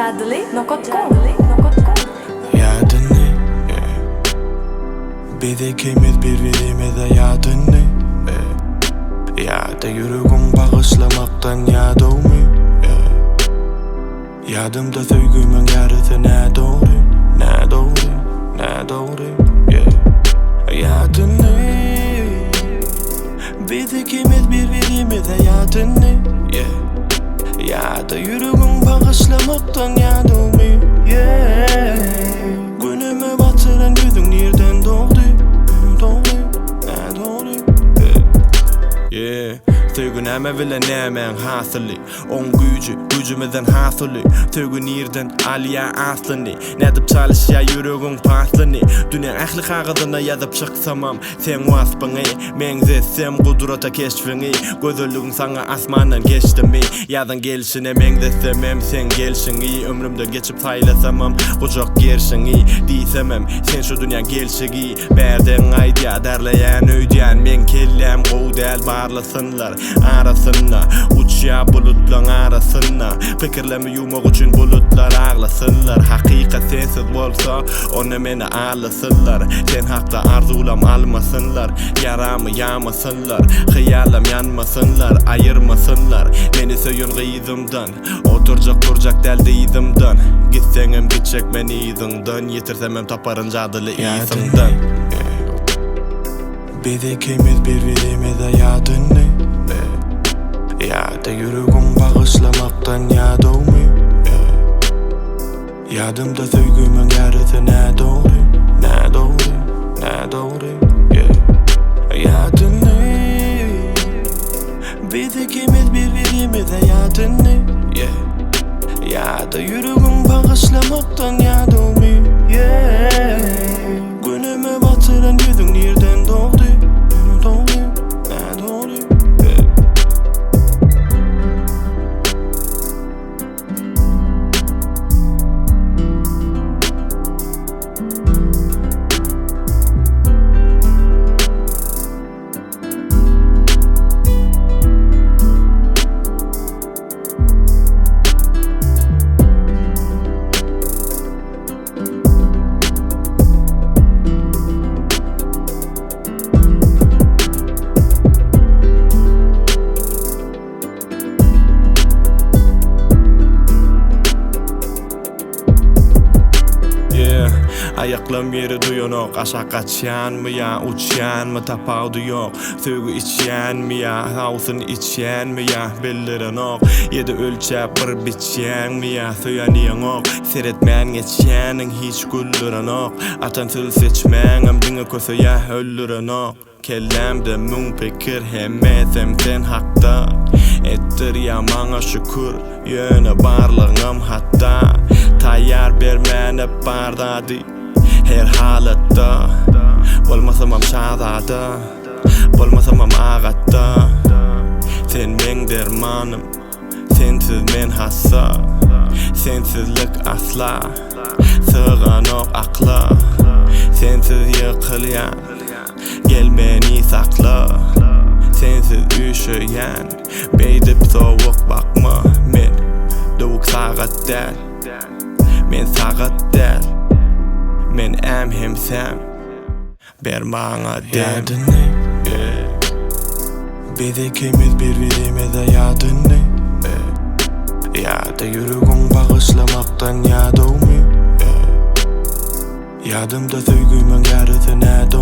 Jadyly nokat kom. Ýadyny Biz ikimiz bir-birimize ýadyny Ýa-da ýüregiň bagyşlamakdan ýadawmy Ýadymda söýgimiň ýarysy nädogry, nädogry, nädogry Ýadyny Biz ikimiz bir-birimize ýadyny Ýa-da ýüregiň bagyşlamakdan ýadawmy Yeah Günüme batyran ýüzüň nirden dogdy, dogdy, nädogry Yeah Söýgi näme bilen nämäň hasyly Oň güýji, güýjümizden has uly Söýgi nirden alýa aslyny Nädip çalyşýa ýüregiň paslyny Dünýäň ähli kagyzyna ýazyp çyksamam Seň waspyňy meňzetsem gudrata keşbiňi Gözelligiň saňa asmandan geçdimi Ýazyň gelşine meňzetsemem seň gelşiňi Ömrümden geçip saýlasamam gujak gerşiňi Diýsemem sen şu dünýäň gelşigi Bärden gaýdýa derleýän öýdýän Meň kelläm gowy däl barlasynlar Arasynda uçýa bulutlaň arasynda Pikirlerimi ýuwmak üçin bulutlar aglasynlar Hakykat sensiz bolsa onda meni aldasynlar Sen hakda arzuwlam almasynlar Ýaramy ýamasynlar Hyýallam ýanmasynlar Aýyrmasynlar meni söýen gyzymdan Oturjak turjak däl dyzymdan Gitseňem gitjek men yzyňdan Ýitirsemem taparyn jadyly ysyňdan. Biz ikimiz bir-birimize ýadyny Ýa-da ýüregiň bagyşlamakdan ýadawmy Ýadymda söýgimiň ýarysy nädogry, nädogry, nädogry Ýadyny Biz ikimiz bir-birimize ýadyny Ýa-da ýüregiň bagyşlamakdan ýadawmy Yeah. Günüme batyran ýüzüň nirden dogdy? Dogdy, nädogry? Yeah, aýaklam ýeri duýanok Aşak gaçýanmy ýa uçýanmy tapawudy ýok Söýgi içýänmi ýa hawsyn içýänmi ýa bildirenok Ýedi ölçäp bir biçýäňmi ýa söýen ýeňok Seretmän geçýäniň hiç güldürenok Atan sözi seçmäňem diňe köseýä öldürenok Kellämde müň pikir hemmesem sen hakda Etdirýä maňa şükür ýöne barlygyňam hatda Taýýar bermäne bar zady her halatda Bolmasamam şazada bolmasamam agatda Sen meň dermanym Sensiz men hassa Sensizlik asla Syganok akla Sensiz ýykylýan Gel meni sakla Sensiz üşeýän Beýdip sowuk bakma Men döwük sagat däl Men sagat däl Men äm hem säm Ber maňa dem. Ýadyny Biz ikimiz bir-birimize ýadyny Ýa-da ýüregiň bagyşlamakdan ýadawmy Ýadymda söýgimiň ýarysy nädogry.